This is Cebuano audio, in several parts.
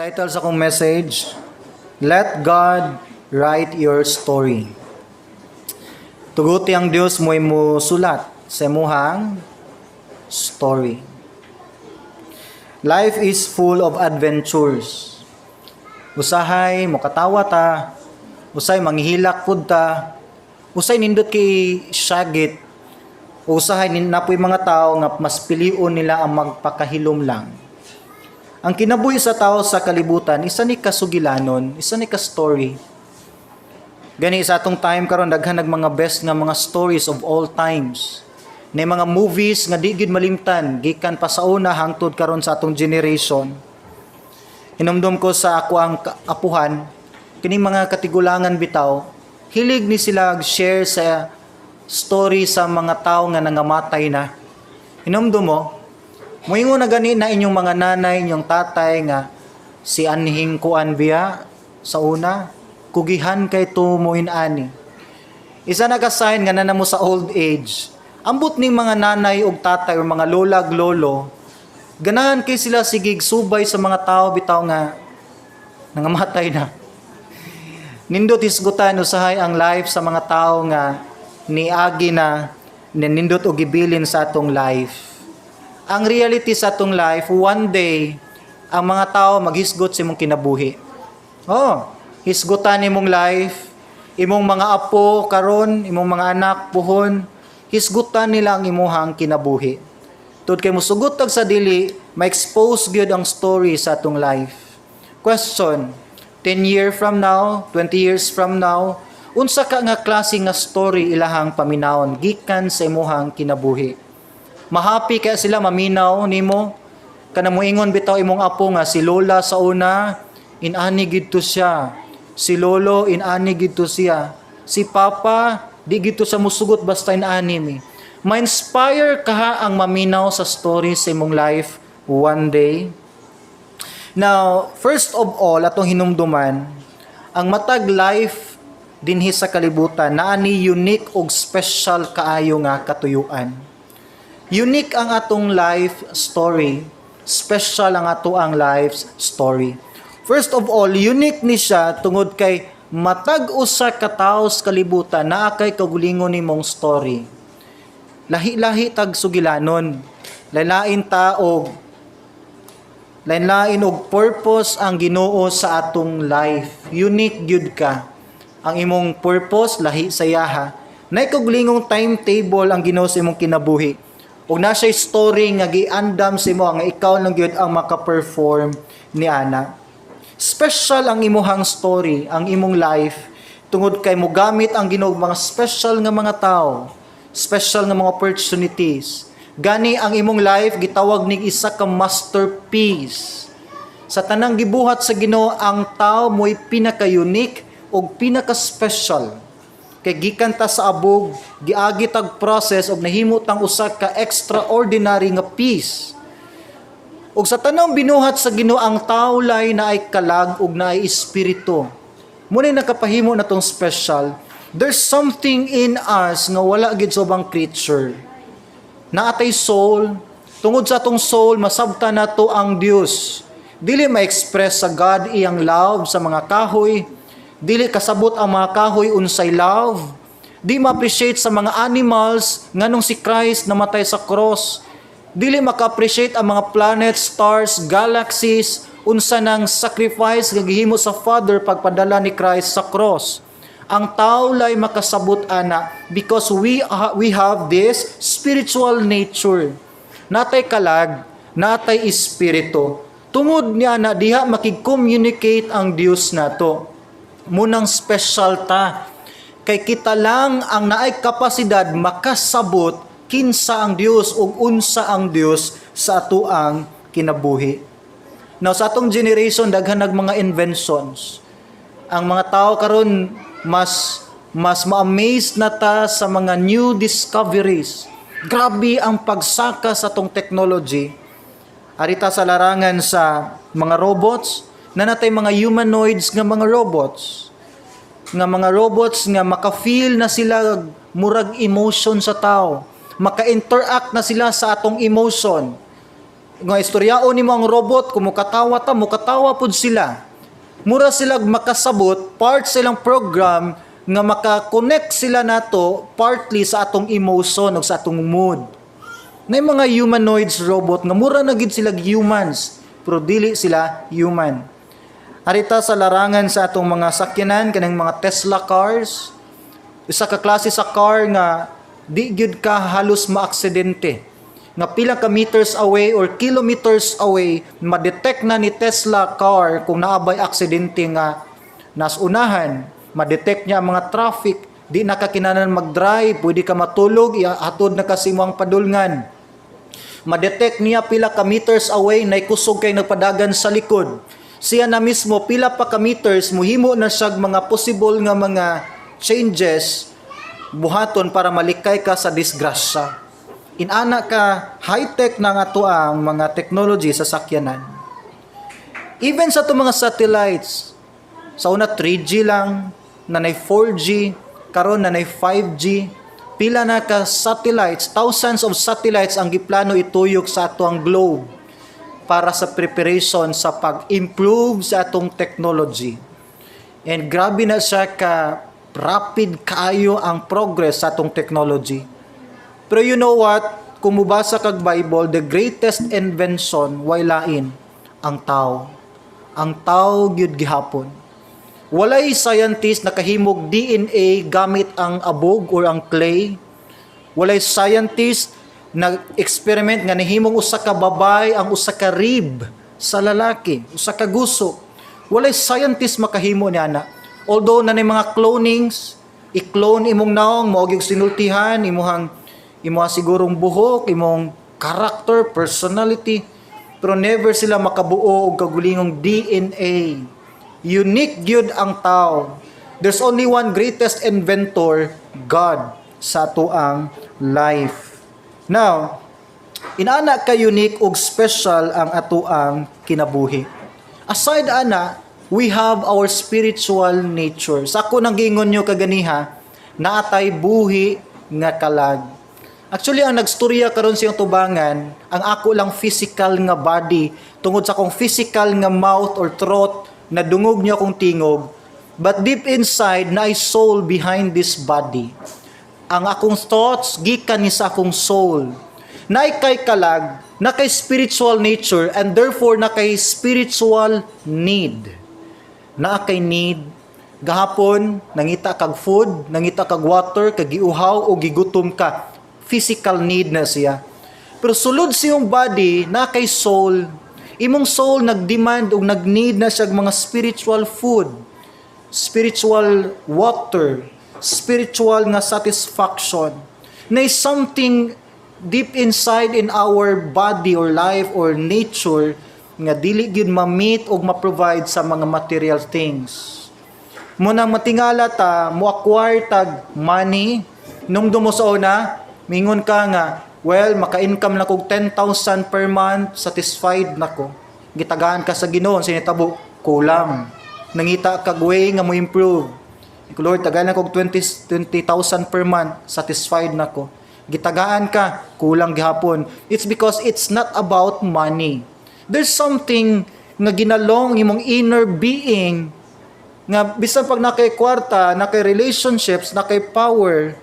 Title sa akong message, "Let God Write Your Story." Tuguti ang Dios mo'y musulat sa imuhang story. Life is full of adventures. Usahay mokatawa ta, usay manghilak pud ta, usay nindot kay syagit, usahay napoy mga tao nga mas pilion nila ang magpakahilom lang. Ang kinabuhi sa tao sa kalibutan, isa ni kasugilanon, isa ni ka story. Gani sa atong time karon, daghan nag mga best nga mga stories of all times. Na mga movies nga di gid malimtan gikan pa sa una hangtod karon sa atong generation. Hinumdum ko sa ako ang apuhan, kining mga katigulangan bitaw, hilig ni sila share sa story sa mga tao nga nangamatay na. Hinumdum mo, muingon na gani na inyong mga nanay, inyong tatay nga si anhing kuan biya sa una, kugihan kay tumuin ani. Isa na ka sign nga na mo sa old age. Ambot ning mga nanay ug tatay or mga lola ug lolo, ganahan kay sila sigig subay sa mga tao bitaw nga nangamatay na. Nindot hisgutan usahay ang life sa mga tao nga niagi na, nindot og gibilin sa atong life. Ang reality sa atong life, one day, ang mga tao maghisgot sa imong kinabuhi. Oh, hisgutan imong life, imong mga apo karon, imong mga anak puhon, hisgutan nila ang imuhang kinabuhi. Tud kay musugot tag sa dili, ma-expose gyud ang story sa atong life. Question, 10 year from now, 20 years from now, unsa ka nga klase nga story ilahang paminawon gikan sa imuhang kinabuhi? Mahappy kaya sila maminaw nimo? Kana moingon bitaw imong apo nga si lola sa una, inani gid to siya. Si lolo, inani gid to siya. Si papa, di gid to sa musugot basta inani mi. Ma-inspire ka ha ang maminaw sa story sa imong life one day? Now, first of all, atong hinumduman, ang matag life dinhi sa kalibutan naa ni unique ug special kaayo nga katuyuan. Unique ang atong life story, special ang ato ang life story. First of all, unique ni siya tungod kay matag usa ka tawo sa kalibutan naa kay kaugalingon nimong story. Lahi-lahi tag sugilanon. Lain ta og lain-lain og purpose ang Ginoo sa atong life. Unique gyud ka. Ang imong purpose lahi sa iyaha. Nay kaugalingong timetable ang Ginoo sa imong kinabuhi. Ug na siya story nga giandam sa imo nga ikaw lang gyud ang maka-perform ni ana. Special ang imuhang story, ang imong life, tungod kay mogamit ang Ginoo og mga special nga mga tao, special nga mga opportunities. Gani ang imong life gitawag nig isa ka masterpiece. Sa tanang gibuhat sa Ginoo, ang tao mo'y pinaka-unique ug pinaka-special. Kay gikan ta sa abog, giagi tag process ug nahimo tang usa ka extraordinary nga piece. Ug sa tanang binuhat sa Ginoo, ang tao lay naay kalag ug naay espiritu. Muna nakapahimo na tong special. There's something in us nga wala gid sa ubang creature. Naatay soul. Tungod sa atong soul, masabta nato ang Dios. Dili ma-express sa God iyang love sa mga kahoy. Dili kasabot ang mga kahoy unsay love. Di ma-appreciate sa mga animals nganong si Christ namatay sa cross. Dili maka-appreciate ang mga planets, stars, galaxies unsa nang sacrifice nga gihimo sa Father pagpadala ni Christ sa cross. Ang tao lay makasabot ana because we have this spiritual nature. Natay kalag, natay espiritu. Tungod niya na diha makig-communicate ang Dios nato. Munang special ta kay kita lang ang naay kapasidad makasabot kinsa ang Dios ug unsa ang Dios sa atoang kinabuhi. Now, sa atong generation, daghan nag mga inventions. Ang mga tao karon mas mas ma-amaze na ta sa mga new discoveries. Grabe ang pagsaka sa atong technology. Arita sa larangan sa mga robots, na natay mga humanoids nga mga robots. Nga mga robots nga maka-feel na sila murag emotion sa tao. Maka-interact na sila sa atong emotion. Nga istoryaon nimo ang robot, kung mukatawa ta, mukatawa pud sila. Mura sila makasabot, part silang program nga maka-connect sila nato partly sa atong emotion o sa atong mood. Na mga humanoids robot nga mura na gid sila humans, pero dili sila human. Arita sa larangan sa atong mga sakyanan, kanang mga Tesla cars, usa ka klase sa car nga di gyud ka halos maaksidente. Nga pila ka meters away or kilometers away, ma-detect na ni Tesla car kung naa bay aksidente nga nas unahan, ma-detect niya ang mga traffic, di na ka kinahanglan mag-drive, pwede ka matulog, ihatod na kasi mo ang padulngan. Ma-detect niya pila ka meters away na kusog kay nagpadagan sa likod. Siya na mismo, pila pa ka meters, muhimo na siya mga possible nga mga changes buhaton para malikay ka sa disgrasya. Inana ka high-tech na nga to ang mga technology sa sakyanan. Even sa to mga satellites, sa una 3G lang, nanay 4G, karon nanay 5G, pila na ka satellites, thousands of satellites ang giplano ituyok sa ato ang globe para sa preparation sa pag-improve sa atong technology. And grabe na siya ka rapid kaayo ang progress sa atong technology. Pero you know what? Kung mubasa kag Bible, the greatest invention way lain ang tao. Ang tao gyud gihapon. Walay scientist nakahimog DNA gamit ang abog or ang clay. Walay scientist na experiment nga nahimong usa ka babay ang usa ka rib sa lalaki, usa ka guso. Walay scientist makahimo niana. Although na mga clonings, i-clone imong naong, mao gyud sinultihan imuhang imuha sigurong buhok, imong character, personality, pero never sila makabuo og kagulingong DNA. Unique gyud ang tao. There's only one greatest inventor, God, sa atoang life. Now, inana ka unique ug special ang atoang kinabuhi. Aside ana, we have our spiritual nature. Sa ako nang giingon nyo kaganiha, naatay buhi nga kalag. Actually, ang nagstorya karon siyang tubangan, ang ako lang physical nga body, tungod sa akong physical nga mouth or throat, nadungog niyo akong tingog, but deep inside, naay soul behind this body. Ang akong thoughts, gikan ni sa akong soul. Naay kay kalag, na kay spiritual nature, and therefore na kay spiritual need. Naa kay need. Gahapon, nangita kag food, nangita kag water, kag giuhaw o gigutom ka. Physical need na siya. Pero sulod sa iyong body, na kay soul. Imong soul nag-demand o nag-need na siya mga spiritual food, spiritual water, spiritual nga satisfaction. Na is something deep inside in our body or life or nature nga dili gyud ma-meet o ma-provide sa mga material things. Mao nang matingala ta, mo acquire tag money, nung dumo sa una, mingon ka nga, "Well, maka-income na kog 10,000 per month, satisfied na ko." Gitagaan ka sa Ginoo, sinitabo, kulang. Nangita kag way nga mo improve. Iko, "Lord, tagaan na kog 20 20,000 per month, satisfied na ko." Gitagaan ka, kulang gihapon. It's because it's not about money. There's something nga ginalong imong inner being nga bisan pag nakay kwarta, nakay relationships, nakay power,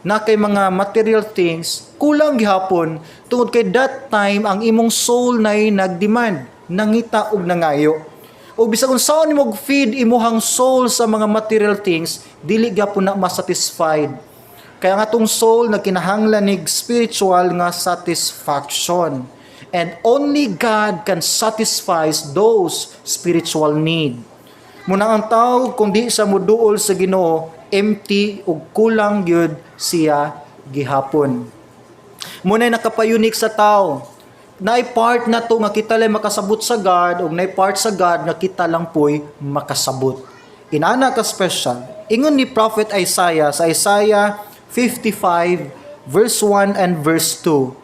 nakay mga material things, kulang gihapon tungod kay that time ang imong soul nay nagdemand, nangita og nangayo. O bisan kung saan nimo feed imuhang soul sa mga material things, dili gyapon na masatisfied. Kaya nga tong soul nagkinahanglan nig spiritual nga satisfaction. And only God can satisfy those spiritual need. Mao nang ang tao kung di sa muduol sa Ginoo, empty ug kulang gyud siya gihapon. Mao na'y nakapa-unique sa tao. Naay part na to nga kita lang makasabot sa God ug naay part sa God nga kita lang po'y makasabot. Inana ka special. Ingon ni Prophet Isaiah sa Isaiah 55 verse 1 and verse 2.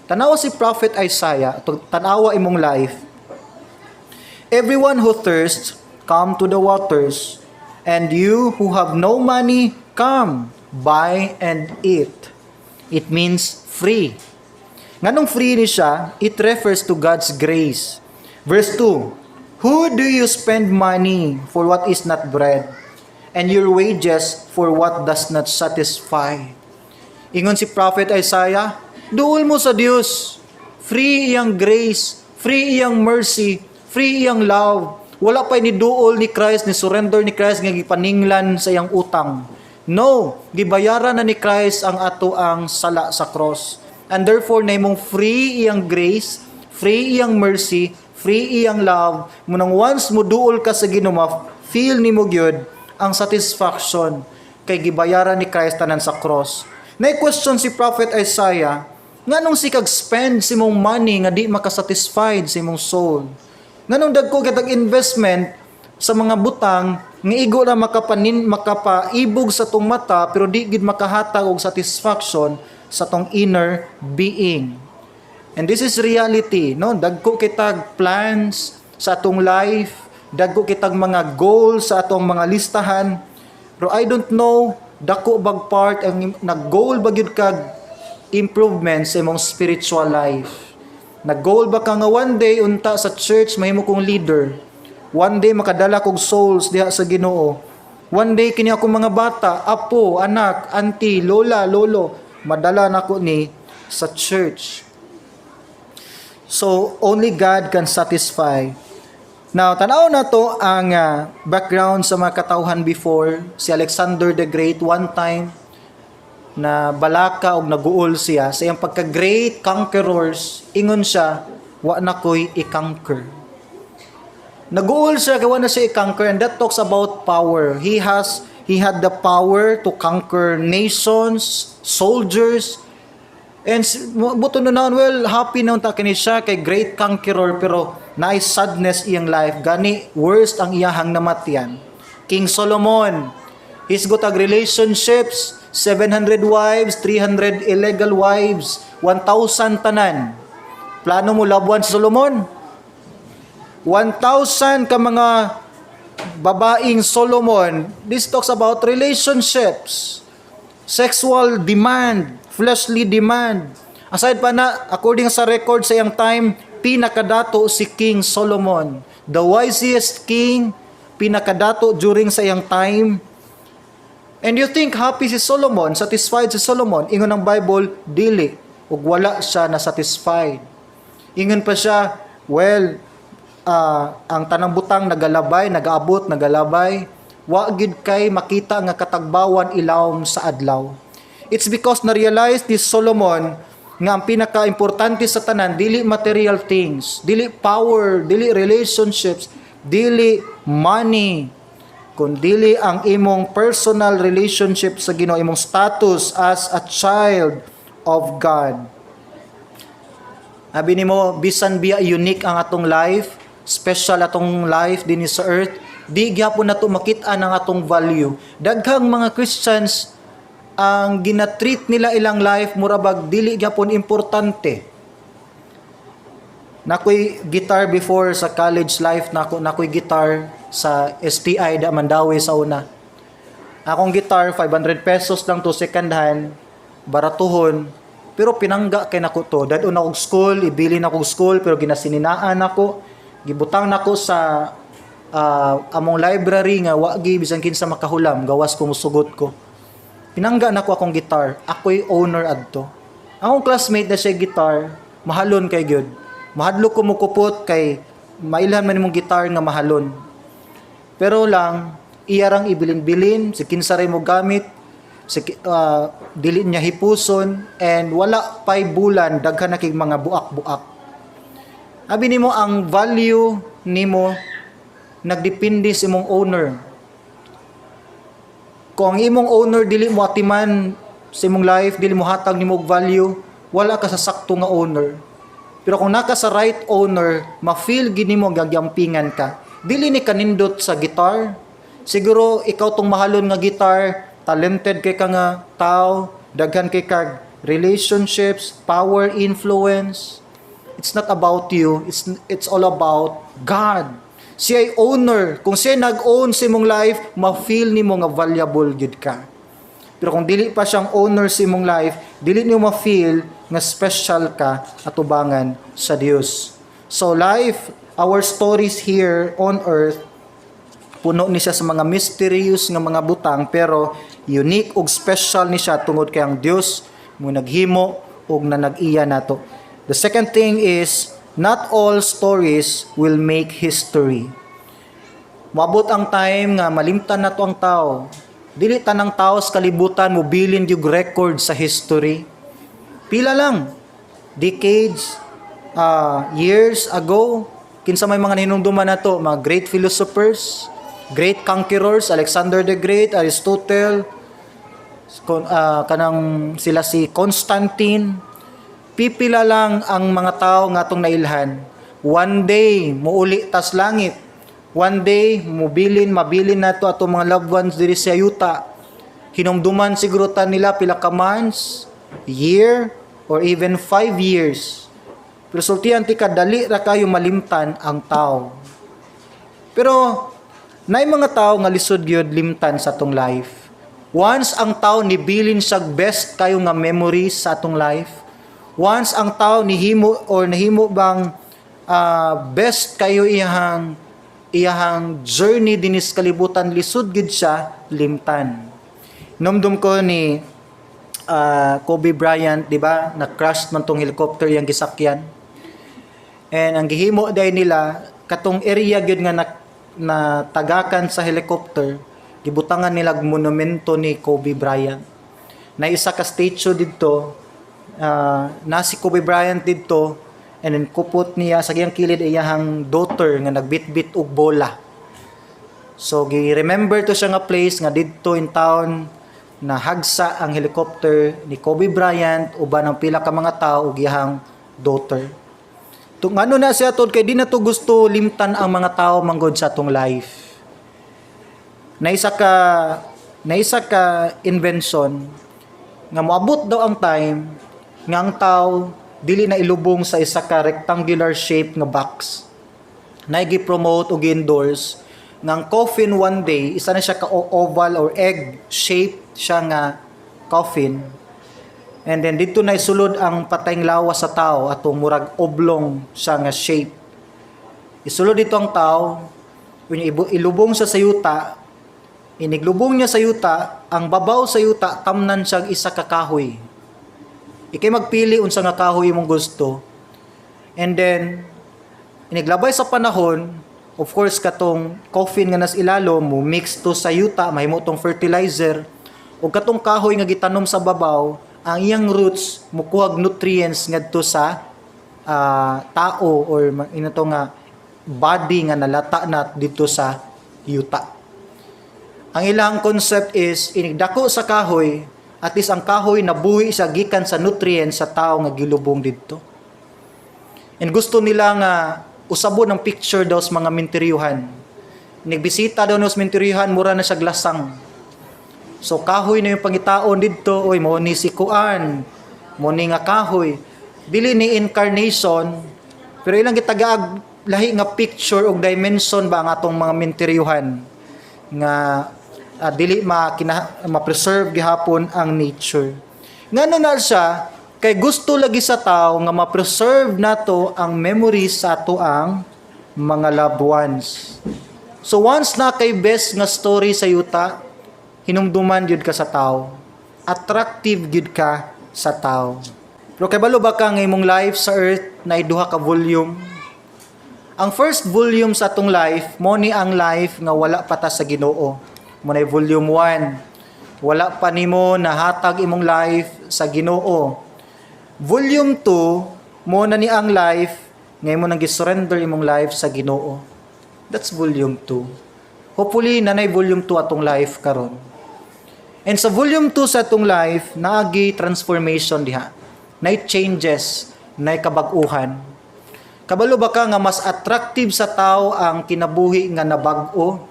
Tanawa si Prophet Isaiah, tanawa imong life. "Everyone who thirsts, come to the waters. And you who have no money, come, buy and eat." It means free. Nganong free ni siya? It refers to God's grace. Verse 2, "Who do you spend money for what is not bread, and your wages for what does not satisfy?" Ingon si Prophet Isaiah, duol mo sa Dios. Free iyang grace, free iyang mercy, free iyang love. Wala pa ni duol ni Christ, ni surrender ni Christ nga gipaninglan sa iyang utang. No, gibayaran na ni Christ ang ato ang sala sa cross. And therefore, nahimong free iyang grace, free iyang mercy, free iyang love. Munang once mo duol ka sa Ginoo, feel nimo gyud ang satisfaction kay gibayaran ni Christ tanan sa cross. Na-question si Prophet Isaiah, nganong sikag spend sa imong money nga di makasatisfied sa imong soul? Nganong dagko kitag investment sa mga butang nga igo na makapanin makapaibog sa tong mata pero di gid makahatag og satisfaction sa tong inner being? And this is reality, no? Dagko kitag plans sa atong life, dagko kitag mga goals sa atong mga listahan. Pero I don't know, dako bag part ang nag-goal ba gyud kag improvement sa imong spiritual life? Nag-goal ba ka nga one day unta sa church mahimo kong leader? One day makadala kog souls diha sa Ginoo. One day kini akong mga bata, apo, anak, auntie, lola, lolo, madala nako ni sa church. So only God can satisfy. Now, tanaw na to ang background sa mga katawhan before. Si Alexander the Great, one time na balaka og naguol siya sa iyang pagka-great conquerors, ingon siya, "Wa na ko'y i-conquer." Naguol siya kay wa na siya i-conquer, and that talks about power. He had the power to conquer nations, soldiers, and buto na naon, well, happy na unta kini siya kay great conqueror, pero naay sadness iyang life. Gani worst ang iyahang namatyan. King Solomon, he's got ag relationships, 700 wives, 300 illegal wives, 1,000 tanan. Plano mo labuan si Solomon? 1,000 ka mga babaing Solomon. This talks about relationships, sexual demand, fleshly demand. Aside pa na, according sa record sa iyang time, pinakadato si King Solomon. The wisest king, pinakadato during sa iyang time. And you think happy si Solomon, satisfied si Solomon? Ingon ng Bible, dili. Ug wala siya na satisfied. Ingon pa siya, well, ang tanang butang nagalabay, nagaabot, nagalabay. Wa gid kay makita nga katagbawan ilawom sa adlaw. It's because na-realize ni Solomon nga ang pinaka-importante sa tanan dili material things, dili power, dili relationships, dili money, kundili ang imong personal relationship sa Ginoo, imong status as a child of God. Abi nimo, bisan biya unique ang atong life, special atong life dinhi sa earth, di gyapon nato makit-an ang atong value. Daghang mga Christians ang ginatreat nila ilang life mura bag dili gyapon importante. Nakoy guitar before sa college life nako, nakoy guitar sa STI da Mandaue sa una. Akong guitar, 500 pesos lang to, second hand, baratuhon. Pero pinangga kay nako to. Dad-on akong school, ibili na akong school, pero ginasininaan nako, gibutang nako sa among library nga wa gi bisan kinsa makahulam gawas ko musugot ko. Pinangga nako akong guitar, ako'y owner adto. Akong classmate na siya guitar, mahalon kay gyud. Mahadlok ko mukupot kay mailhan man imong guitar nga mahalon. Pero lang iya rang ibilin-bilin, si kinsa ray mo gamit, si dili niya hipuson, and wala pay bulan daghan na kay mga buak-buak. Abi nimo, ang value nimo nagdepende sa imong owner. Kung ang imong owner dili mo atiman sa imong life, dili mo hatag nimo og value, wala ka sa sakto nga owner. Pero kung naka sa right owner, ma-feel gid nimo gagyampingan ka. Dili ni kanindot sa guitar. Siguro ikaw tong mahalon nga guitar, talented kay ka nga tao, daghan kay kag relationships, power, influence. It's not about you, it's all about God. Siya ay owner. Kung siya nag-own sa imong life, ma-feel nimo nga valuable gid ka. Pero kung dili pa siyang owner sa imong life, dili nimo ma-feel nga special ka atubangan sa Dios. So life, our stories here on earth, puno ni siya sa mga mysterious nga mga butang, pero unique ug special ni siya tungod kay ang Dios mo naghimo ug nanag-iya nato. The second thing is, not all stories will make history. Moabot ang time nga malimtan nato ang tao. Dili tanang tao sa kalibutan mobilin yung record sa history. Pila lang decades, years ago, kinsa may mga hinumduman nato, mga great philosophers, great conquerors, Alexander the Great, Aristotle, kanang sila si Constantine. Pipila lang ang mga tao nga atong nailhan. One day, muuli tas langit. One day, mubilin, mabilin nato atong mga loved ones diri sa yuta. Hinumduman siguro ta nila pila ka months, year, or even 5 years. Pero sultian ti ka, dali ra kayo malimtan ang tao. Pero naay mga tao nga lisod gyud limtan sa atong life. Once ang tao nibilin siya best kayo nga memories sa atong life. Once ang tao nihimo or nahimo bang best kayo iyahang iyahang journey dinis kalibutan, lisod gid siya limtan. Numdum ko ni Kobe Bryant, di ba? Na-crash man tong helicopter yang gisakyan. And ang gihimo day nila, katong area gyud nga na tagakan sa helicopter, gibutangan nila og monumento ni Kobe Bryant. Na isa ka statue didto, na si Kobe Bryant didto, and then kupot niya sa iyang kilid iyahang daughter nga nagbitbit og bola. So gi-remember to siya nga place nga didto in town na hagsa ang helicopter ni Kobe Bryant uban ang pila ka mga tao ug iyahang daughter. Tung ano na siya tod kay di na to gusto limtan ang mga tao manggod sa atong life. Na isa ka invention nga moabot daw ang time nga ang tao dili na ilubong sa isa ka rectangular shape nga box. Na gi-promote og endorse nga ang coffin one day isa na siya ka oval or egg shape siya nga coffin. And then dito na isulod ang patayng lawas sa tao atong murag oblong siya nga shape. Isulod dito ang tao, unya ilubong siya sa yuta. Iniglubong niya sa yuta, ang babaw sa yuta tamnan siya isa ka kahoy. Ikay magpili unsa nga kahoy imong gusto. And then iniglabay sa panahon, of course katong coffin nga nas ilalom mo mix to sa yuta, mahimo tong fertilizer. Ug katong kahoy nga gitanom sa babaw, ang iyang roots mukuhag nutrients ngadto sa tao or ino to nga body nga nalata na dito sa yuta. Ang ilang concept is inigdako sa kahoy, at least ang kahoy nabuhi sa gikan sa nutrients sa tao nga gilubong didto. And gusto nila nga usabon ang picture daw sa mga minteryuhan. Nagbisita daw no sa minteryuhan, mura na siya lasang. So kahoy na yung pangitaon didto, oy, mo ni si kuan, mo ni nga kahoy. Dili ni incarnation, pero ilang gitagaag lahi nga picture og dimension ba ang atong mga minteryuhan nga dili ma ma-preserve gihapon ang nature. Ngano na siya kay gusto lagi sa tao nga ma-preserve nato ang memories sa ato ang mga loved ones. So once na kay best nga story sa yuta, hinumduman gyud ka sa tao. Attractive gyud ka sa tao. Pero kabalo ba ka nga imong life sa earth na duha ka volume? Ang first volume sa atong life, mo ni ang life nga wala pa ta sa Ginoo. Mo na volume 1. Wala pa nimo nahatag imong life sa Ginoo. Volume 2, mo na ni ang life nga imo nang gisurrender imong life sa Ginoo. That's volume 2. Hopefully nanay volume 2 atong life karon. And sa volume 2 sa atong life, naagi transformation diha. Nay changes, nay kabag-uhan. Kabalo ba ka nga mas attractive sa tao ang kinabuhi nga nabag-o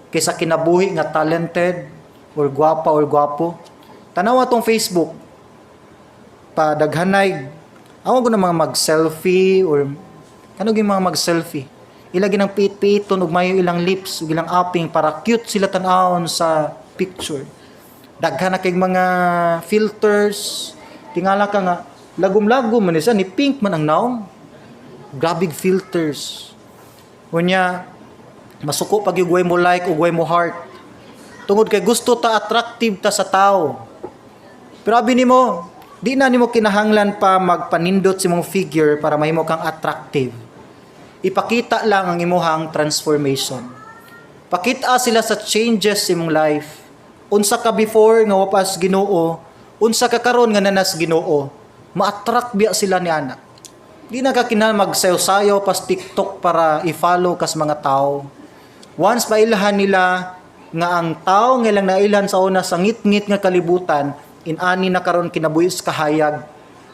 kaysa kinabuhi nga talented or gwapa or gwapo? Tanawa tong Facebook. Padaghanay ako ko na mga mag-selfie or kano gyud mga mag-selfie. Ilagi ng piit-piiton ug mayo ilang lips ug ilang aping para cute sila tan-awon sa picture. Daghan na kay mga filters. Tingala ka nga Lagom-lagom man siya, ni pink man ang naong. Grabig filters. Unya, masuko pag way mo like ug way mo heart. Tungod kay gusto ta attractive ta sa tao. Pero abi nimo, di na nimo kinahanglan pa magpanindot sa imong figure para mahimo kang attractive. Ipakita lang ang imuhang transformation. Pakita sila sa changes sa imong life. Unsa ka before nga wa pa sa Ginoo, unsa ka karon nga naa nas Ginoo, ma-attract biya sila ni ana. Di na ka kinahanglan magsayaw-sayaw pas TikTok para i-follow kas mga tao. Once mailhan nila nga ang tao nga ilang nailhan sa una sa ngit-ngit nga kalibutan, inani na karon kinabuhi sa kahayag,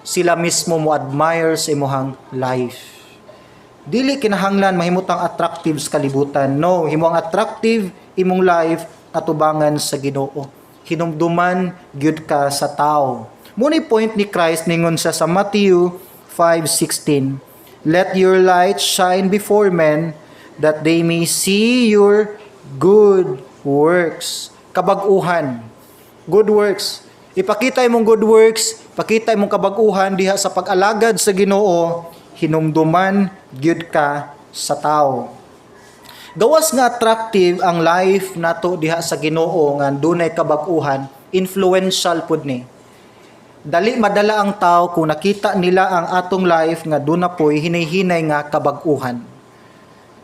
sila mismo mo admire sa imuhang life. Dili kinahanglan mahimutang attractive sa kalibutan. No, himo ang attractive imong life atubangan sa Ginoo. Hinumduman gyud ka sa tao. Muni point ni Christ, ningon siya sa Matthew 5:16, "Let your light shine before men that they may see your good works." Kabag-uhan. Good works. Ipakita imong good works, pakita imong kabag-uhan diha sa pag-alagad sa Ginoo, hinumduman gyud ka sa tao. Gawas nga attractive ang life nato diha sa Ginoo nga dunay kabag-uhan, influential pud ni. Dali madala ang tao kung nakita nila ang atong life nga duna poy hinay-hinay nga kabag-uhan.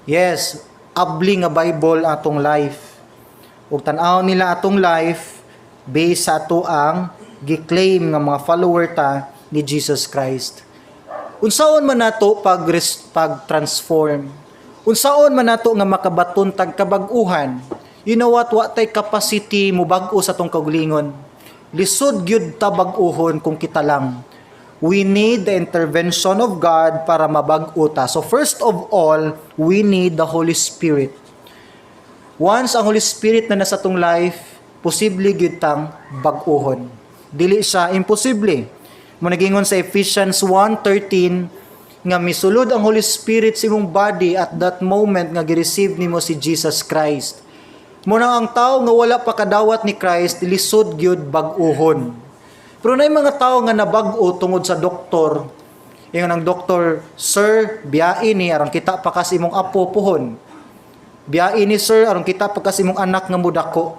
Yes, abli nga Bible atong life. Ug tan-aw nila atong life based sa ato ang gi-claim nga mga follower ta ni Jesus Christ. Unsaon man nato pag transform? Unsaon man nato nga makabaton tag kabag-uhan? You know what? Wa tay capacity mo bag-o sa atong kaugalingon. Lisod gyud ta bag-uhon kung kita lang. We need the intervention of God para mabag-o ta. So first of all, we need the Holy Spirit. Once ang Holy Spirit na nasa atong life, posible gyud tang bag-uhon. Dili siya imposible. Mo nagingon sa Ephesians 1:13 nga misulod ang Holy Spirit sa imong body at that moment nga gi-receive nimo si Jesus Christ. Muna ang tao nga wala pa kadawat ni Christ, lisod gyud bag-uhon. Pero naay mga tao nga nabag-o tungod sa doktor. Ingon ang doktor, "Sir, biyain ni aron kita pa kas imong apo puhon. Biyain ni, sir, aron kita pa kas imong anak nga mudako."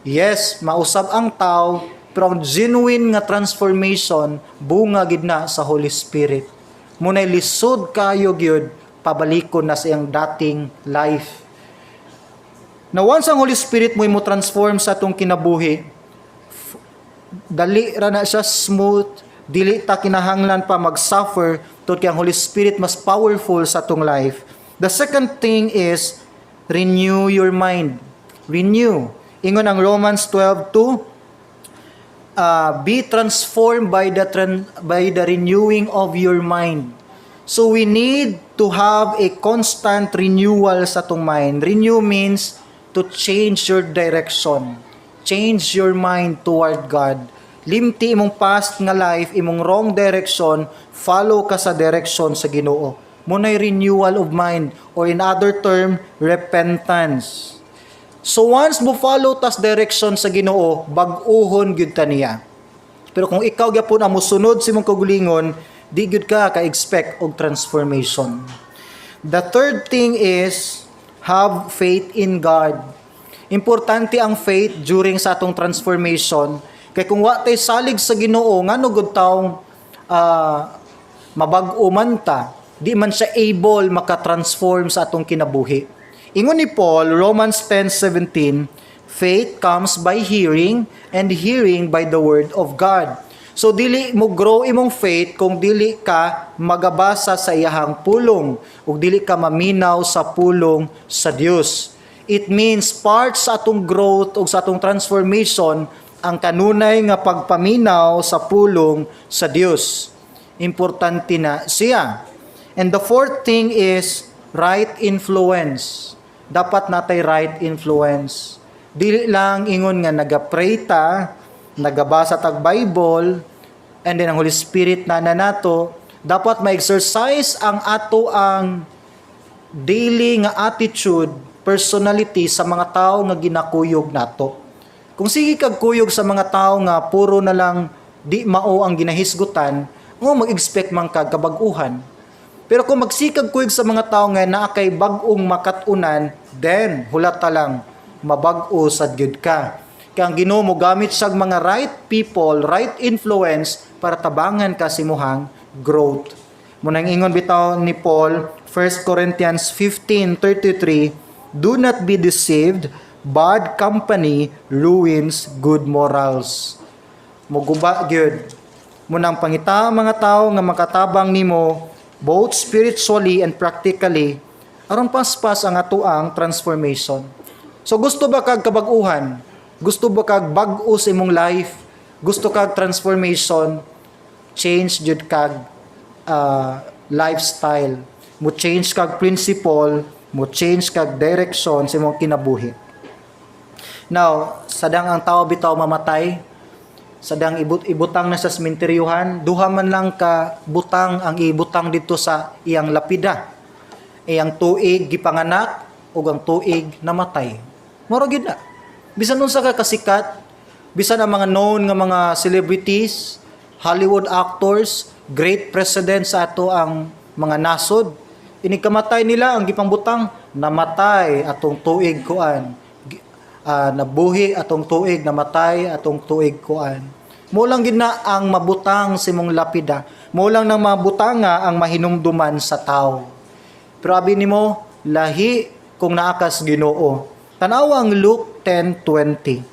Yes, mausab ang tao, pero ang genuine nga transformation bunga gid na sa Holy Spirit. Muna'y lisod kayo gyud pabalikon na sa iyang dating life. Na once ang Holy Spirit mo transform sa atong kinabuhi, dali ra na siya smooth, dili ta kinahanglan pa mag-suffer tungod kay ang Holy Spirit mas powerful sa atong life. The second thing is renew your mind. Renew. Ingon ang Romans 12:2, "Be transformed by the renewing of your mind." So we need to have a constant renewal sa atong mind. Renew means to change your direction. Change your mind toward God. Limti imong past nga life, imong wrong direction, follow ka sa direction sa Ginoo. Muna'y renewal of mind or in other term, repentance. So once mo follow tas direction sa Ginoo, bag-uhon gyud ta niya. Pero kung ikaw gyapon ang mosunod sa imong kaugalingon, di gyud ka ka-expect og transformation. The third thing is have faith in God. Importante ang faith during sa atong transformation kay kung wa tay salig sa Ginoo, ngano gud taong mabag-o man ta, di man siya able maka-transform sa atong kinabuhi. Ingon ni Paul, Romans 10:17, "Faith comes by hearing and hearing by the word of God." So dili mo grow imong faith kung dili ka magabasa sa iyahang pulong ug dili ka maminaw sa pulong sa Dios. It means part sa atong growth ug sa atong transformation ang kanunay nga pagpaminaw sa pulong sa Dios. Importante na siya. And the fourth thing is right influence. Dapat natay right influence. Dili lang ingon nga naga-pray ta, nagabasa tag Bible, and then ang Holy Spirit na nato, dapat ma-exercise ang ato ang daily nga attitude, personality sa mga tao nga ginakuyog nato. Kung sige kag kuyog sa mga tao nga puro na lang di mao ang ginahisgutan, Ngo mag-expect man kag kabag-uhan. Pero kung magsikag kuyog sa mga tao nga naa kay bag-ong makat-unan, then hulata lang mabag-o sad gyud ka. Kay ang Ginoo mo gamit siyag mga right people, right influence para tabangan ka sa imuhang growth. Munang ingon bitaw ni Paul, 1 Corinthians 15:33, "Do not be deceived, bad company ruins good morals." Muguba gyud. Munang pangita ang mga tao nga makatabang nimo both spiritually and practically aron paspas ang atoang transformation. So gusto ba kag kabag-uhan? Gusto ba kag bag-o sa imong life? Gusto kag transformation? Change jud kag lifestyle. Mo change kag principle, mo change kag direction sa imong kinabuhi. Now, sadang ang tao bitaw mamatay, sadang ibutang na sa sementeryuhan, duha man lang ka butang ang ibutang dito sa iyang lapida. Iyang tuig gipanganak ug ang tuig namatay. Moro gyud na. Bisan unsa ka kasikat, bisan ang mga known nga mga celebrities, Hollywood actors, great presidents sa ato ang mga nasod, inig kamatay nila, ang gipangbutang, namatay atong tuig kuan, nabuhi atong tuig, namatay atong tuig kuan. Mo lang gid na ang mabutang sa imong lapida. Mo lang nang mabutanga ang mahinumduman sa tao. Pero abi nimo, lahi kung naa kas Ginoo. Tan-awa ang Luke 10:20.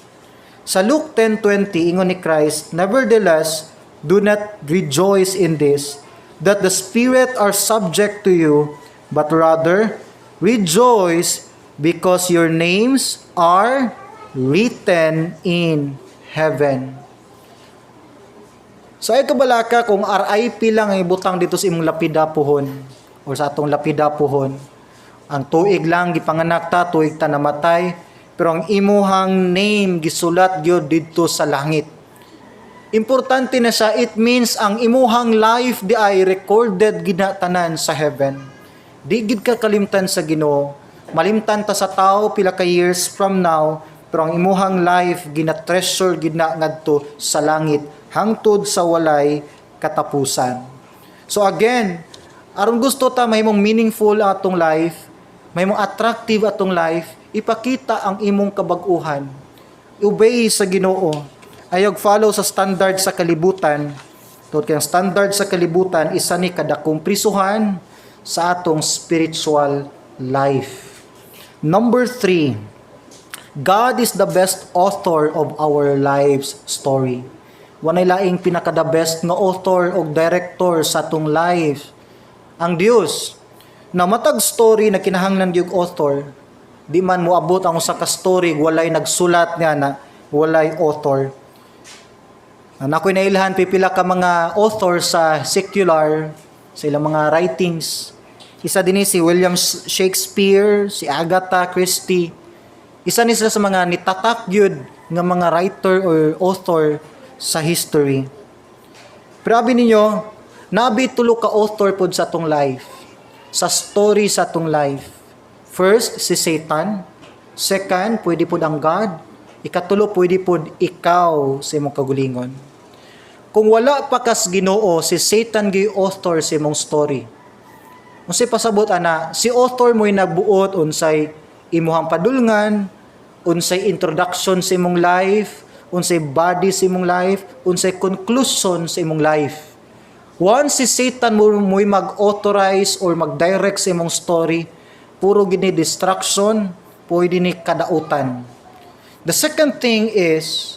Sa Luke 10:20, ingon ni Christ, "Nevertheless, do not rejoice in this, that the spirit are subject to you, but rather rejoice because your names are written in heaven." So ay kabalaka kung RIP lang ang ibutang dito sa imong lapida puhon or sa atong lapida puhon. Ang tuig lang gipanganak ta, tuig ta namatay, pero ang imuhang name gisulat gyud didto sa langit. Importante na siya, it means ang imuhang life di ay recorded gina tanan sa heaven. Di gid ka kalimtan sa Ginoo. Malimtan ta sa tao pila ka years from now, pero ang imuhang life gina-treasure gid na ngadto sa langit hangtod sa walay katapusan. So again, aron gusto ta mahimong meaningful ang atong life, mahimong attractive atong life, ipakita ang imong kabag-uhan. Obey sa Ginoo. Ayog follow sa standard sa kalibutan. Tungod kay ang standard sa kalibutan isa ni kadakong prisuhan sa atong spiritual life. Number 3, God is the best author of our lives story. Walay laing pinaka the best nga author o director sa atong life. Ang Dios. Na matag story na kinahanglan gyud author, di man moabot ang usa ka story walay nagsulat nga na walay author. Na ako'y nailhan pipila ka mga author sa secular sa ilang mga writings. Isa din ni si William Shakespeare, si Agatha Christie. Isa ni sila sa mga nitatak gyud nga mga writer or author sa history. Pero abi ninyo, nabi tulo ka author pod sa atong life. Sa story sa atong life. First, si Satan. Second, pwede pod ang God. Ikatulo, pwede pod ikaw sa imong kagulingon. Kung wala pa kas Ginoo, si Satan gyud author sa imong story. Unsay pasabot ana, si author mo'y nagbuot unsay imuhang padulngan, unsay introduction sa imong life, unsay body sa imong life, unsay conclusion sa imong life. Once si Satan mo mo'y mag-authorize or mag-direct sa imong story, puro gini destruction, pwede ni kadautan. The second thing is,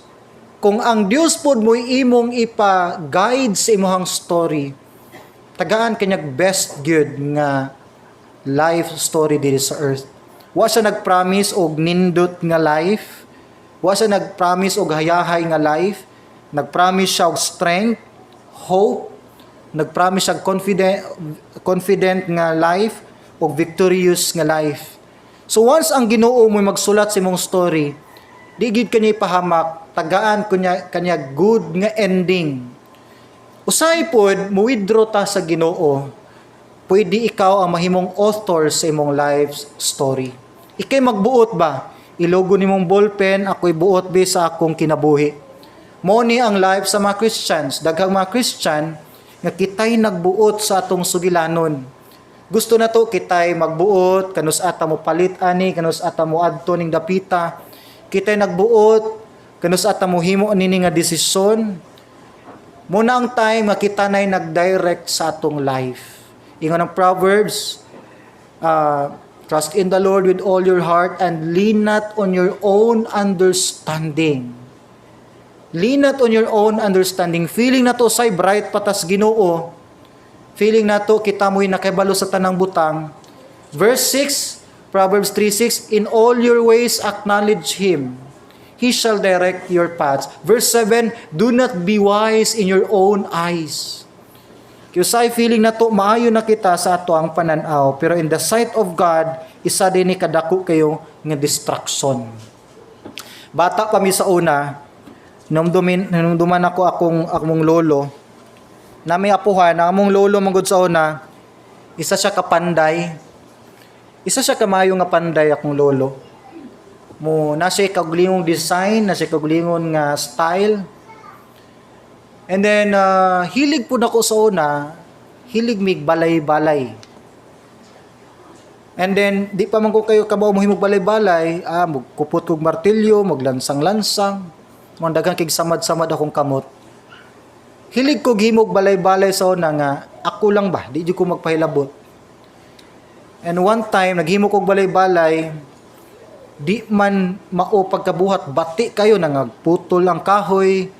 kung ang Dios pod mo'y imong ipa-guide sa imong story, tagaan kanyag best good nga life story diri sa earth. Wa siya nag-promise og nindot nga life. Wa siya nag-promise og hayahay nga life. Nag-promise siya og strength, hope, nag-promise siya confident confident nga life og victorious nga life. So once ang Ginoo mo magsulat sa imong story, di gid kaniya ipahamak, tagaan kunya kanya good nga ending. Usahay pod mo withdraw ta sa Ginoo, pwede ikaw ang mahimong author sa imong life story. Ikay magbuot ba? Ilogo nimong ballpen, ako'y buot bi sa akong kinabuhi. Mo ni ang life sa mga Christians. Daghang mga Christian, nga kitay nagbuot sa atong sugilanon. Gusto na to kitay magbuot kanus ata mo palit ani, kanus ata mo adto ning dapita. Kitay nagbuot kanus ata mo himo nini nga desisyon. Muna ang time nga kita na'y nag-direct sa atong life. Ingon ang Proverbs, "Trust in the Lord with all your heart and lean not on your own understanding." Lean not on your own understanding. Feeling nato say bright patas Ginoo. Feeling nato kita mo'y nakibalo sa tanang butang. Verse 6, Proverbs 3:6, "In all your ways acknowledge Him. He shall direct your paths." Verse 7, "Do not be wise in your own eyes." Kaya say feeling nato maayo na kita sa ato ang pananaw, pero in the sight of God, isa din ni kadako kayo nga distraction. Bata pa mi sa una, numduman ako akong akong lolo. Na may apuhan, ang among lolo manggod sa una, isa siya ka panday. Isa siya kamayo nga panday akong lolo. Mo na siya kaugalingong design, na siya kaugalingon nga style. And then hilig po nako sa una, hilig mig balay-balay. And then di pa man ko kayo kabaw mo himog balay-balay, mugkupot kog martilyo, maglansang-lansang, mo daghan kig samad-samad akong kamot. Hilig ko himog balay-balay sa una nga ako lang ba, di jud ko magpahilabot. And one time naghimo kog balay-balay, di man mao pagkabuhat, bati kayo na nagputol ang kahoy.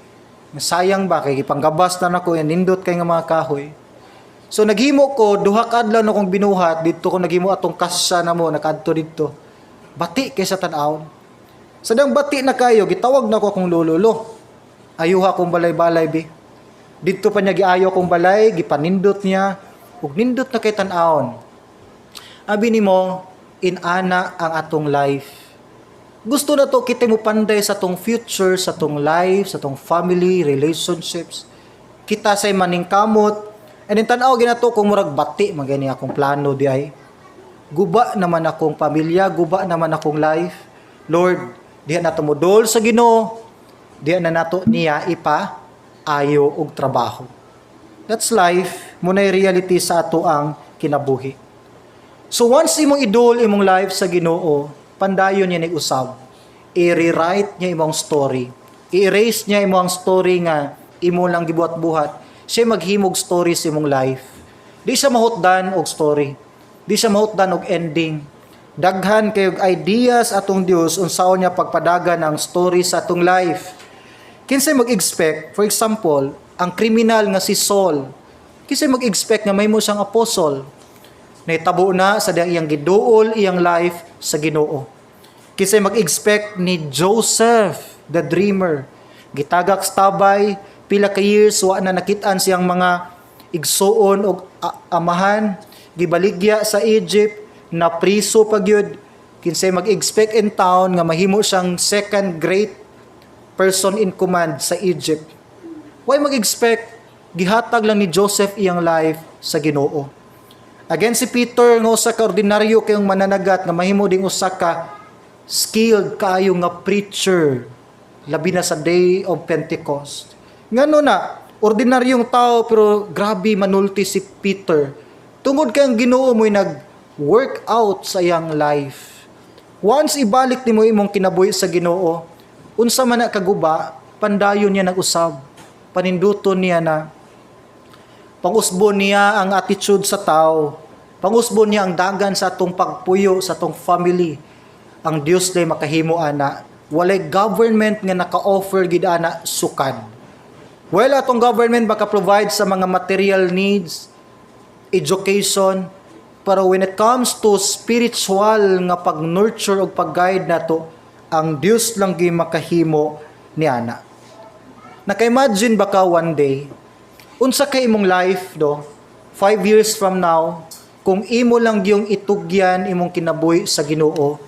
Sayang ba kay gipanggabas na nako yan, nindot kay nga mga kahoy. So naghimo ko 2 ka adlaw na kong binuhat didto ko naghimo atong kasya namo nakadto didto. Bati kay sa tan-awon. Sa dang bati na kayo, gitawag na ko akong lolo, "Lo. Ayuha akong balay-balay bi." Didto pa niya giayo akong balay, gipanindot niya ug nindot na kay tan-awon. Abi nimo, inana ang atong life. Gusto na to kita mo panday sa tong future, sa tong life, sa tong family, relationships. Kita say maningkamot. And then tan-aw ginato kung murag bati man gani akong plano di ay. Guba naman akong pamilya, guba naman akong life. Lord, diha na tumudol sa Ginoo. Diha na nato niya ipa ayo og trabaho. That's life, muna'y reality sa ato ang kinabuhi. So once imong idol imong life sa Ginoo, pandayon niya usab. I-rewrite niya imong story. I-erase niya imong story nga imo lang gibuhat-buhat. Siya maghimog story sa imong life. Di siya mahutdan og story. Di siya mahutdan og ending. Daghan kayog ideas atong Dios unsaon niya pagpadagan ang story sa atong life. Kinsay mag-expect, for example, ang kriminal nga si Saul. Kinsay mag-expect nga mahimo siyang apostle? Nahitabo na sa diyang iyang giduol iyang life sa Ginoo. Kinsay mag-expect ni Joseph, the dreamer? Gitagak sa tabay, pila ka years wa na nakit-an siyang mga igsuon og amahan, gibaligya sa Egypt, na priso pa gyud. Kinsay mag-expect in town nga mahimo siyang second great person in command sa Egypt? Why mag-expect? Gihatag lang ni Joseph iyang life sa Ginoo. Again, si Peter nga usa ka ordinaryo kayong mananagat nga mahimo ding usa ka skilled kaayo nga preacher, labi na sa day of Pentecost. Ngano na ordinaryong tao pero grabe manulti si Peter? Tungod kay ang Ginoo mo'y nag work out sa iyang life. Once ibalik nimo imong kinabuhi sa Ginoo, unsa man na kaguba, pandayon niya nag-usab. Paninduton niya na pangusbon niya ang attitude sa tao. Pangusbon niya ang dagan sa atong pagpuyo, sa atong family. Ang Dios lay makahimo ana. Walay government nga naka-offer gid ana sukad. Well, atong government baka provide sa mga material needs, education, pero when it comes to spiritual nga pag-nurture o pag-guide nato, ang Dios lang gyud makahimo niana. Naka-imagine ba ka one day, unsa kay imong life do, 5 years from now, kung imo lang yung itugyan imong kinabuhi sa Ginoo?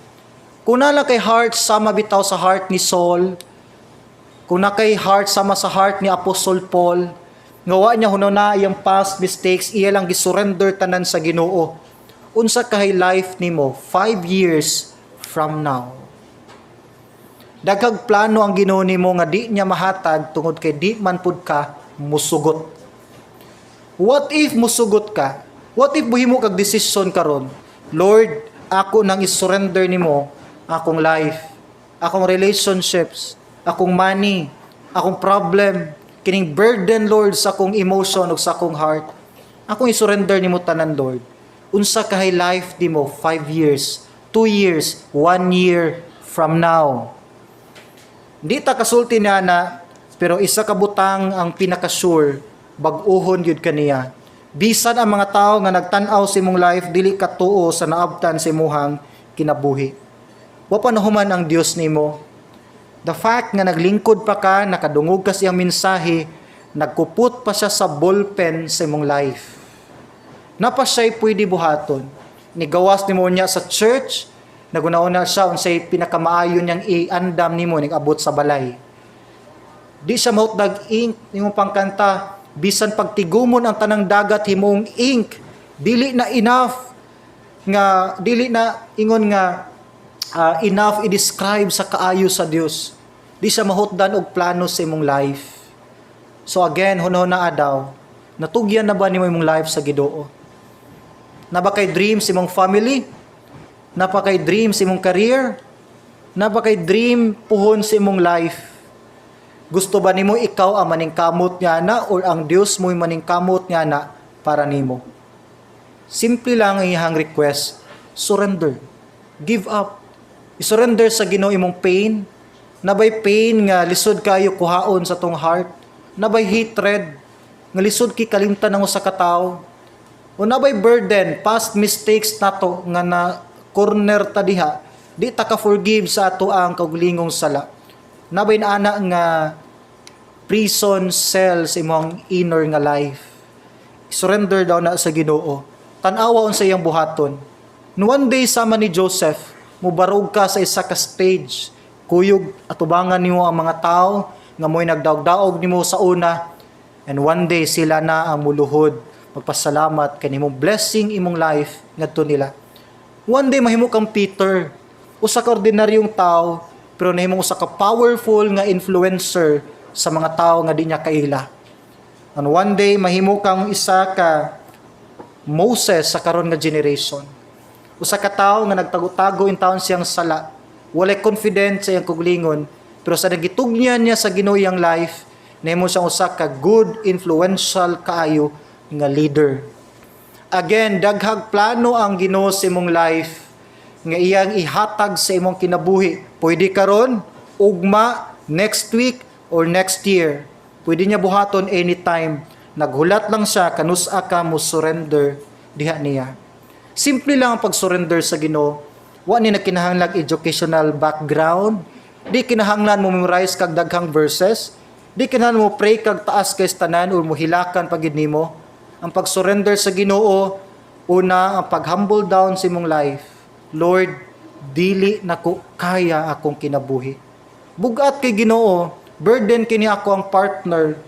Kung naa kay heart sama bitaw sa heart ni Saul, kung naa kay heart sama sa heart ni Apostle Paul, nga wa niya hununa iyang past mistakes, iya lang gisurrender tanan sa Ginoo. Unsa kay life nimo 5 years from now? Daghag plano ang Ginoo nimo nga di niya mahatag tungod kay di man pud ka musugot. What if musugot ka? What if muhimo kag desisyon karon? Lord, ako nang i-surrender nimo akong life, akong relationships, akong money, akong problem, kining burden, Lord, sa akong emotion ug sa akong heart. Akong i-surrender nimo tanan, Lord. Unsa kahay life nimo 5 years, 2 years, 1 year from now? Di ta kasulti niya na, pero isa ka butang ang pinaka-sure, bag-uhon gyud kaniya. Bisan ang mga tao nga nagtan-aw sa imong life dili katuo sa naabtan sa imuhang kinabuhi. Wa pa nahuman ang Dios nimo. The fact nga naglingkod pa ka, nakadungog ka sa iyang mensahe, nagkupot pa siya sa ballpen sa imong life. Naa pa siya'y pwede buhaton. Nigawas nimo niya sa church, naguna-una siya unsay pinakamaayo niyang iandam nimo nig-abot sa balay. Di siya mahutdag ink nimo pangkanta, bisan pagtigumon ang tanang dagat himong ink, dili na enough nga dili na ingon nga enough i-describe sa kaayo sa Dios. Di siya mahutdan og plano sa imong life. So again, hunahuna daw, natugyan na ba nimo imong life sa Ginoo? Naa ba kay dream sa imong family? Naa pa kay dream sa imong career? Naa ba kay dream puhon sa imong life? Gusto ba nimo ikaw ang maningkamot nga na or ang Dios mo'y maningkamot nga na para nimo? Simple lang ang iyang request. Surrender. Give up. I-surrender sa Ginoo imong pain. Naa bay pain nga lisod kayo kuhaon sa atong heart? Naa bay hatred nga lisod kay kalimtan ang usa ka tawo? O naa bay burden, past mistakes nato nga na corner ta diha, di ta ka forgive sa ato ang kaugalingong sala? Naa bay naana nga prison cell sa imong inner nga life? Surrender daw na sa Ginoo. Tan-awa unsa iyang buhaton. No one day, sama ni Joseph, mubarog ka sa isa ka stage. Kuyog atubangan nimo ang mga tao nga mo'y nagdaog-daog nimo sa una, and one day sila na ang muluhod magpasalamat kay nimong blessing imong life ngadto nila. One day mahimo kang Peter, usa ka ordinaryong tao pero nahimong usa ka powerful nga influencer sa mga tao nga di niya kaila. And one day mahimo kang isa ka Moses sa karon nga generation. Usa ka tawo nga nagtago-tago in taon siyang sala, walay confident sa iyang kaugalingon, pero sa nagitugyan niya sa Ginoo iyang life, nahimo siyang usa ka good influential kaayo nga leader. Again, daghag plano ang Ginoo sa imong life nga iyang ihatag sa imong kinabuhi. Pwede karon, ugma, next week, or next year. Pwede niya buhaton anytime. Naghulat lang siya kanus-a ka mo surrender diha niya. Simple lang ang pag-surrender sa Ginoo. Wa ni nagkinahanglan educational background. Di kinahanglan mo memorize kag daghang verses. Di kinahanglan mo pray kag taas kay tanan or mohilakan pa gid nimo. Ang pag-surrender sa Ginoo, una, ang pag-humble down sa imong life. Lord, dili nako kaya akong kinabuhi. Bugat kay Ginoo, burden kini ako ang partner,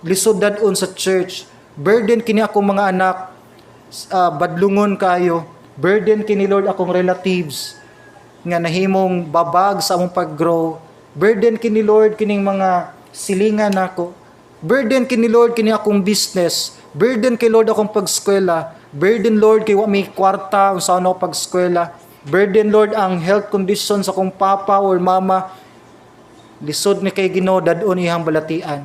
lisod dad-on sa church, burden kini akong mga anak, badlungon kayo, burden kini, Lord, akong relatives nga nahimong babag sa among pag-grow, burden kini, Lord, kining mga silingan nako, burden kini, Lord, kini akong business, burden kay, Lord, akong pag-eskwela, burden, Lord, kay wa may kwarta unsa ako pag-eskwela, burden, Lord, ang health condition sa akong papa or mama. Lisod ni kay Ginoo dad-on iyang balatian.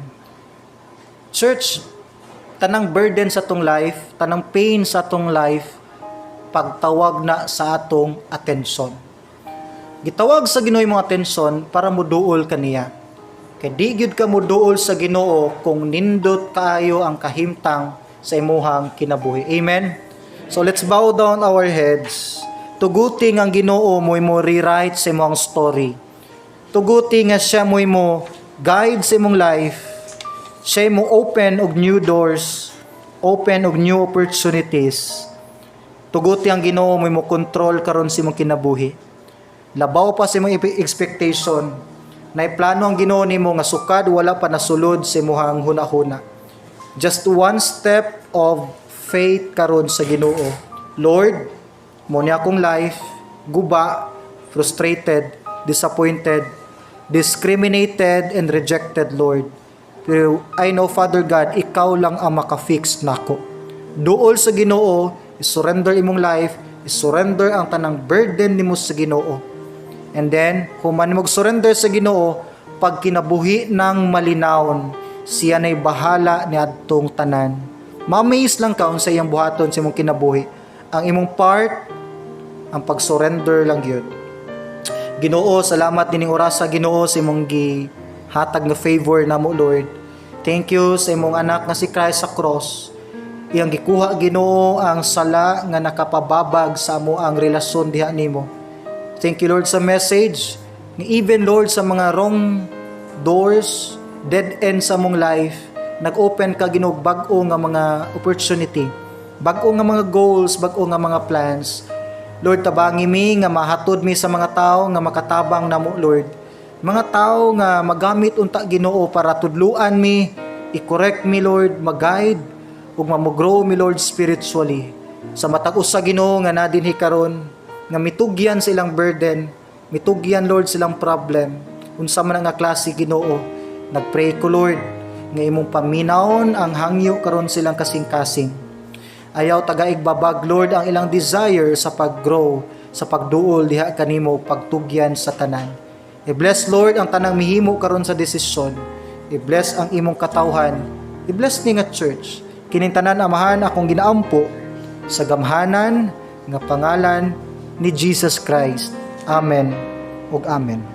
Church, tanang burden sa atong life, tanang pain sa atong life, pagtawag na sa atong atensyon. Gitawag sa Ginoo imong atensyon para muduol kaniya. Kay di gyud ka muduol sa Ginoo kung nindot kaayo ang kahimtang sa imuhang kinabuhi. Amen. So let's bow down our heads. Tuguti ang Ginoo mo mo rewrite sa imong story. Tuguti nga siya mo guide sa imong life. Siya mo open og new doors, open og new opportunities. Tuguti ang Ginoo mo control karon sa imong kinabuhi. Labaw pa sa imong expectation. Naay plano ang Ginoo nimo nga sukad wala pa nasulod sa imong hunahuna. Just one step of faith karon sa Ginoo. Lord, mo ni akong life, guba, frustrated, disappointed, discriminated and rejected, Lord. Pero I know, Father God, ikaw lang ang maka-fix nako. Duol sa Ginoo, i-surrender imong life, i-surrender ang tanang burden nimo sa Ginoo. And then, human mo surrender sa Ginoo, pag kinabuhi ng malinawon, siya na'y bahala ni adtong tanan. Ma-amaze lang ka sa iyang buhaton sa imong kinabuhi. Ang imong part, ang pag-surrender lang yun. Ginoo, salamat dining orasa, Ginoo, sa imong gihatag nga favor namo, Lord. Thank you sa imong anak nga si Christ sa cross. Iyang gikuha, Ginoo, ang sala nga nakapababag sa amo ang relasyon diha nimo. Thank you, Lord, sa message. Nga even, Lord, sa mga wrong doors, dead end sa among life, nag-open ka, Ginoo, bag-o nga mga opportunity, bag-o nga mga goals, bag-o nga mga plans. Lord, tabangi mi nga mahatod mi sa mga tao nga makatabang namo, Lord. Mga tao nga magamit unta, Ginoo, para tudluan mi, i-correct mi, Lord, mag-guide ug ma-grow mi, Lord, spiritually. Sa matag usa, Ginoo, nga naa dinhi karon nga mitugyan sa ilang burden, mitugyan, Lord, silang problem. Unsa man nga klase, Ginoo, nagpray ko, Lord, nga imong paminawon ang hangyo karon silang kasing-kasing. Ayaw tagaig babag, Lord, ang ilang desire sa pag-grow, sa pagduol diha kanimo, pagtugyan sa tanan. I-bless, Lord, ang tanang mihimo karon sa desisyon. I-bless ang imong katawhan. I-bless ni nga church. Kining tanan, Amahan, akong ginaampo sa gamhanan nga pangalan ni Jesus Christ. Amen ug amen.